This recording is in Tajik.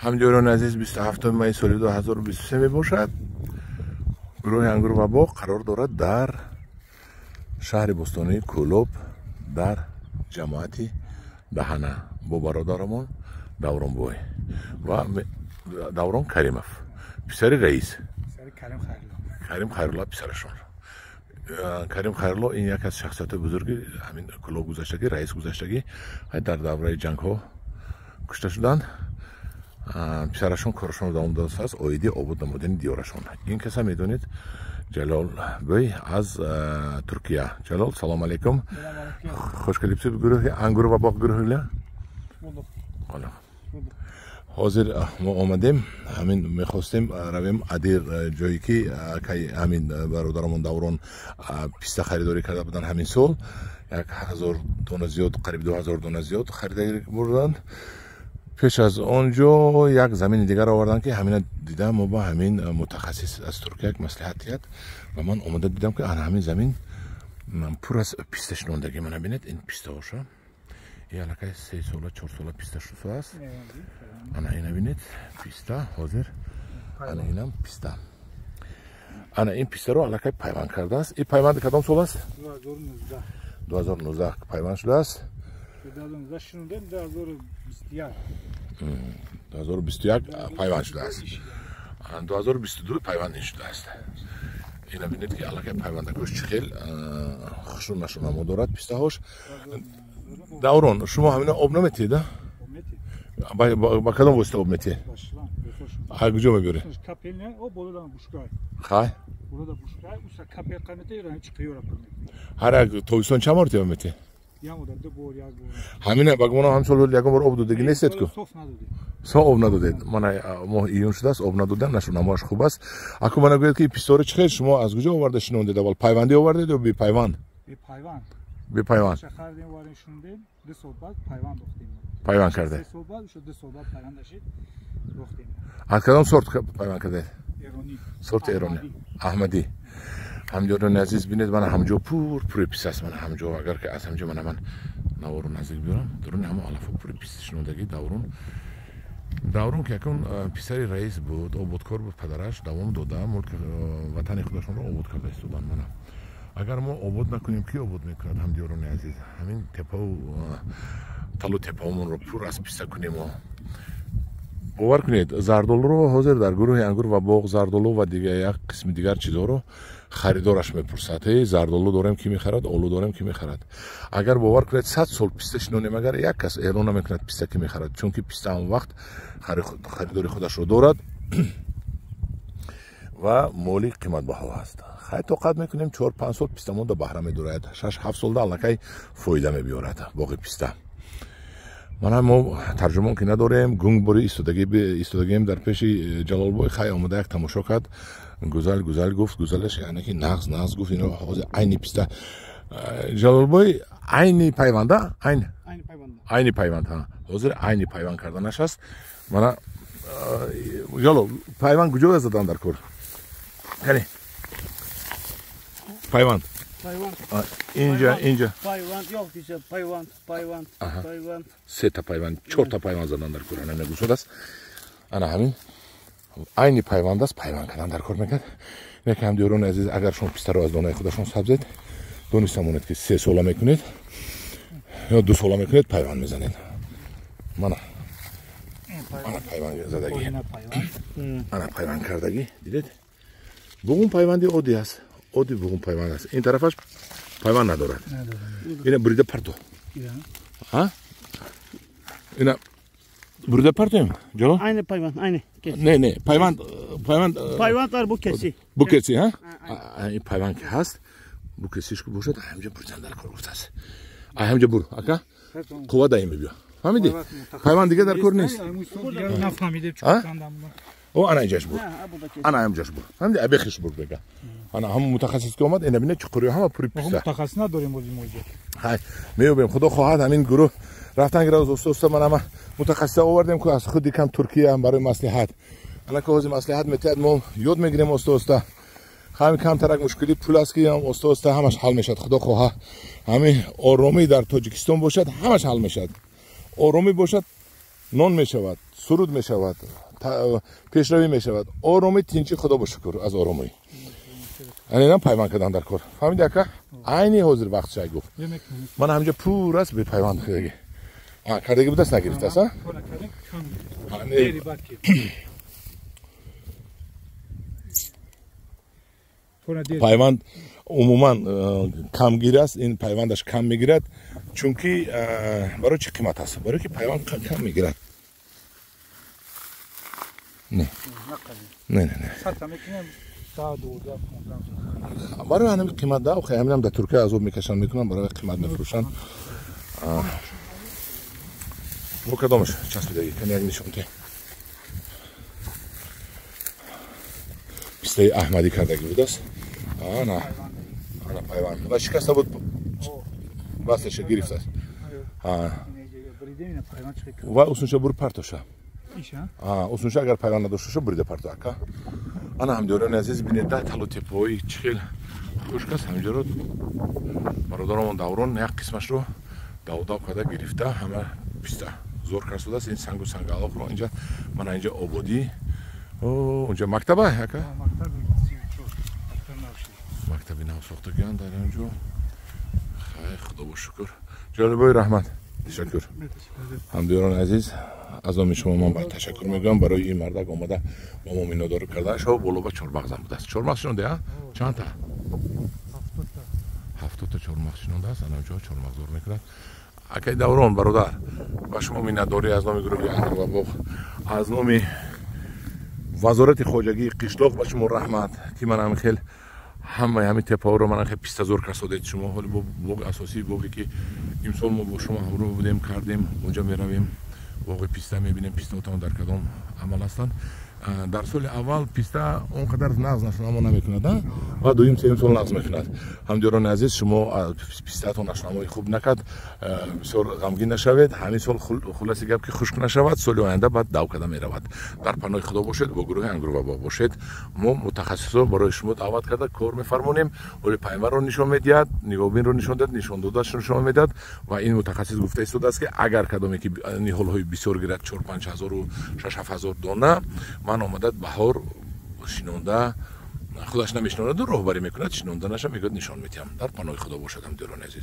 Ҳамдиёрони азиз, 27 май соли 2023 мебошад. Гурӯҳи ангур ва боғ қарор дорад дар шаҳри бостонии Кӯлоб, дар ҷамоати Даҳана, бо бародарамон Давронбой ва Даврон Каримов, писари раис Карим Хайрулла, писарашон Карим Хайрулло. Ин як аз шахсиятҳои бузурги ҳамин Кӯлоб гузаштагӣ, раис гузаштагӣ, дар давраи ҷангҳо кушта шуданд. Писарашон корашонро давом додааст оиди обод намудани диёрашон. Ин каса медонед, Ҷалолбой аз Туркия. Ҷалол, салом алейкум, хуш келибсиз гурӯҳи ангур ва боғ гурӯҳиля. Ҳозир мо омадем, ҳамин мехостем равем адир, ҷое ки ҳамин бародарамон Даврон писта харидорӣ карда буданд. Ҳамин сол 1000 дона зиёд, қариб 2000 дона зиёд харида бурданд. Пеш аз он ҷо як замини дигар оварданд, ки ҳамина дида мо ба ҳамин мутахассис аз Туркия як маслиҳат диҳад. Ва ман омада дидам, ки ана ҳамин замин пур аз писта шинондагӣ. Мана бинед, ин пистаҳоша, и аллакай 3 сола, 4 сола писта шудааст. Ана ина бинед, писта ҳозир, ана инам писта. Ана ин пистаро аллакай пайванд кардааст. Ин пайванди кадом сол аст? 2019 пайванд шудааст. 2021 пайванд шудааст, 2022 пайванд ин шудааст. Ина бинед, ки аллакай пайвандакош чӣ хел хушрӯ нашунамо дорад пистаҳош. Даврон, шумо ҳамина об наметиҳед? Ба кадом восита об метиҳед? Куҷо мебиёред? Хай, ҳар як тобистон чанд маротиба метиҳед? Ҳамина ба гумонам ҳам сол ягон бор об додагӣ нестед ку? Соф об надодед. Мана моҳи июн шудааст, об надодам, нашунамоаш хуб аст. Аку мана гӯед, ки пистори чӣ хел шумо аз куҷо оварда шинондед аввал? Пайвандӣ овардед ё бепайванд? Бепайванд пайванд кардед. Аз кадом сорт пайванд кардед? Сорти эронӣ, аҳмадӣ. Ҳамҷонони азиз, бинед, мана ҳамҷо пур пури пист аст. Мана ҳамҷо, агар ки аз ҳамҷо мана ман наворо наздик биёрам, дуруни ҳама алафо пури пист шинондагӣ. Даврон, ки акун писари раис буд, ободкор буд, падараш давом дода, мулки ватани худашонро обод карда истоданд. Мана агар мо обод накунем, ки обод мекунад? Ҳамдиёрони азиз, ҳамин теппау талу теппаомонро пур аз писта кунему, бовар кунед, зардолуро ҳозир дар гурӯҳи ангур ва боғ зардолу ва дигар як қисми дигар чизҳоро харидораш мепурсад: «Э, зардолу дорем, ки мехарад? Олу дорем, ки мехарад?» Агар, бовар кунед, 100 сол писта шинонем, агар як кас эълон намекунад писта ки мехарад, чунки писта ҳамон вақт харидори худашро дорад ва моли қиматбаҳо аст. Хай, тоқат мекунем, 4-5 сол писта монда баҳра медорад, 6-7 солда аллакай фоида мебиёрад боғи писта. Мана мо тарҷумон ки надорем, гунгбори истодагием дар пеши Ҷалолбой. Хай, омода як тамошо кард, гузал гузал гуфт, гузалаш яъне ки нағз нағз гуфт. Ино ҳозир айни писта, Ҷалолбой, айни пайванда, айни пайванд ҳозир айни пайванд карданаш аст. Мана, Ҷалол, пайванд куҷо задан дар кор? Кани пайванд? Инҷа, инҷа. Пайванд ёк дesa, пайванд, пайванд, пайванд. Сета пайванд, чорта пайванд задан дар кор. Ана гусод аст, ана ҳамин айни пайванд аст, пайванд кардан дар кор мекард. Яке ҳамдиёрони азиз, агар шумо пистаро аз донаи худашон сабзед, дониста монед, ки 3 сола мекунед ё 2 сола мекунед, пайванд мезанед. Мана, ана пайванд задагӣ, ана пайванд кардагӣ, дидед? Буғум пайванди оддӣ аст, оддӣ буғум пайванд аст. Ин тарафаш пайванд надорад. Ина бурида парто, ина бурида партоем, Ҷалол. Айни пайванд, айни. Не, не, пайванд, пайванд. Пайванд бу кеси. Бу кеси, ин пайванд ки ҳаст, бу кесиш ки бошад, ҳамҷа бурдан дар кор гуфтааст. Ҳамҷа бур, ака, қувва даим мебиё, фаҳмидӣ? Пайванд дига дар кор нест. О, ана инҷаш бур, ана ҳамҷаш бур, фаҳмидӣ? Абехиш бур бега. Ана ҳама мутахассис ки омад, ина бинед, чуқури ҳама пури писта. Мутахассис надорем бози мо. Ҳай, меёбем, худо хоҳад. Ҳамин гурӯҳ рафтан гира, оста оста ман ҳама мутахассиса овардем ку аз худи кам Туркия барои маслиҳат. Ана ки ҳозир маслиҳат метиҳад, мо ёд мегирем оста оста. Ҳамин камтарак мушкили пул аст, ки оста оста ҳамаш ҳал мешавад, худо хоҳа. Ҳамин оромӣ дар Тоҷикистон бошад, ҳамаш ҳал мешавад. Оромӣ бошад, нон мешавад. Суруд мешавад, пешравӣ мешавад. Оромӣ, тинчӣ, худо ба шукр аз оромӣ. Анинам пайванд кардан дар кор. Фаҳмиди ака? Айни ҳозир вақт шай гуфт. Ман ҳаминҷа пур аст бепайванд кардаги. Кардаги будаст нагирифтааст, а? Пайванд умуман камгир аст, ин пайвандаш кам мегирад, чунки барои чӣ қимат аст? Барои ки пайванд кам мегирад. Не. Не, не, не. Барои ҳамин қимат да, охи ҳаминам дар Туркия азоб мекашанд, мекунанд, барои қимат мефурӯшанд. Бо кадомаш часпидаги? Кани як нишон те. Пистаи аҳмадӣ кардаги будааст. Ана, ана пайванд. Ва шикаста буд, басташа гирифтааст. Ва усунша бур партоша. Усунша агар пайванд надошта боша бурида парто ака. Ана ҳамдиёрони азиз, бинед да талу теппаҳои чӣ хел хушк аст. Ҳаминҷоро бародаромон Даврон як қисмашро давдав карда гирифта, ҳама писта зор кард шудааст. Ин сангу сангалоқро инҷа, мана инҷа ободӣ. Унҷа мактаба ака? Мактаби нав сохтагианд дар инҷо. Хай, худо ба шукр. Ҷолибои раҳмат, ташаккур. Ҳамдиёрони азиз, аз номи шумо ман ба ташаккур мегӯям барои ин мардак омада ба мо миннатдорӣ кардааш. Боло ба чормағзам будааст. Чормағз шинонда, а? Чандта? 70 чормағз шинондааст. Ана ҷо чормағзор мекунад. Акай Даврон бародар, ба шумо миннатдорӣ аз номи гурӯҳи Ангур ва боғ, аз номи вазорати хоҷагии қишлоқ ба шумо раҳмат, ки ман ҳамин хел ҳамаи ҳамин теппаҳоро ман хел пистазор касодед. Шумо ҳоли боғи асосии боғе ки имсол мо бо шумо ҳамроҳ будем, кардем, онҷа меравем, боғи писта мебинем, пистаотон дар кадом амал ҳастанд. Дар соли аввал писта он қадар нағз нашунамо намекунад, ва дуюм сеюм сол нағз мекунад. Ҳамдиёрони азиз, шумо пистаатон нашунамои хуб накард, бисёр ғамгин нашавед. Ҳамин сол хулоси гап ки хушк нашавад, соли оянда баъд дав карда меравад. Дар паноҳи худо бошед, бо гурӯҳи Ангур ва боғ бошед. Мо мутахассисо барои шумо даъват карда кор мефармонем. Оли пайвандро нишон медиҳад, нигоҳбинро нишон диҳад, нишон додаашро нишон медиҳад. Ва ин мутахассис гуфта истодааст, ки агар кадоме ки ниҳолҳои бисёр гирад, 4-5 ҳазору 6-7 ҳазор дона, ман омада баҳор шинонда, худаш намешинонаду роҳбарӣ мекунад, шинонда наша мегӯяд нишон медиҳам. Дар паноҳи худо бошад, ҳамдиёрони азиз.